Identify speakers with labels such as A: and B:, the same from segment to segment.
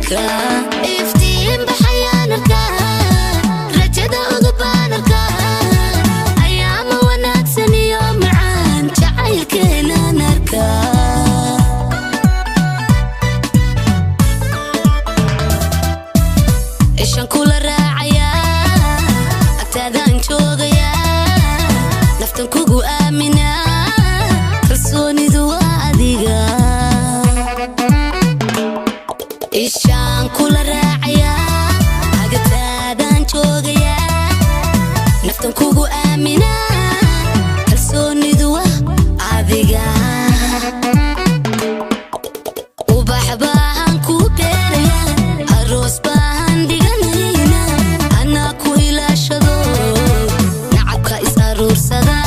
A: Arkaa, iftiin baxayaan arkaa, rajada udubaan arkaa, ayaama wanaagsan iyo macaan jacaylkeenaan arkaa. Ishan kula raacayaa, agtaadaan joogayaa, naftan kugu aaminaa, kalsoonidu waa adiga. Ishaan kula raacayaa, agtaadaan joogayaa, naftan kugu aaminaa, kalsoonidu waa adiga. Ubax baan ku beerayaa, aroos baan dhiganayna, anaa ku ilaashado, nacabka is aruursada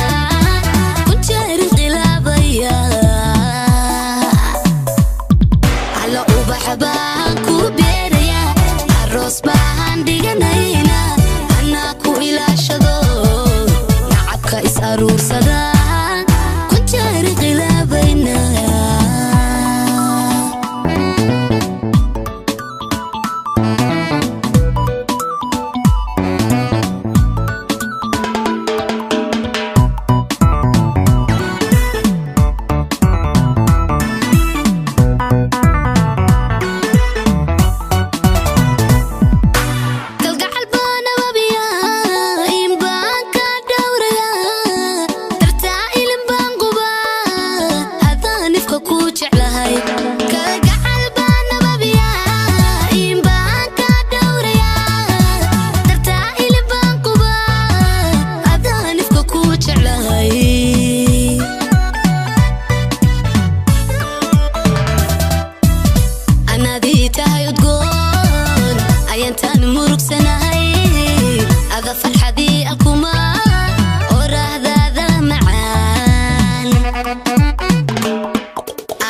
A: ku jeer inqilaabaya. Alla, ubax baan ku beerayaa, aroos baan dhiganayna, anaa ku ilaashado, nacabka is aruursada ku jeer inqilaabayna. Kalgacal baan ababiyaa, in baan ka dhowrayaa, dartaa ilin baan qubaa, haddaan ifka ku jeclahay. Kalgacal baan ababiyaa, in baan ka dhowrayaa, dartaa ilin baan qubaa, haddaan ifka ku jeclahay. Anaadii tahay udgoon ayantaan murugsanahay, ada farxadii alkuma oraahdaada macaan.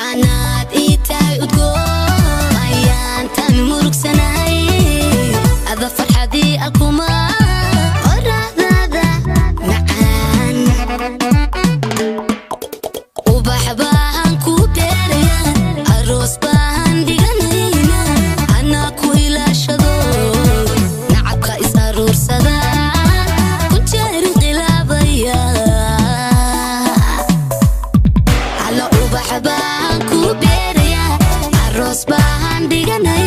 A: Anaad ii tahay udgoon ayaantaan murugsanahay, ada farxadii alkuma oraahdaada macaan. Ubax baan ku beerayaa, aroos baan dhiganayna, anaa ku ilaashado, nacabka is aruursada ku jeer inqilaabaya. Alla, ubax baan ku beerayaa, aroos baan dhiganayna.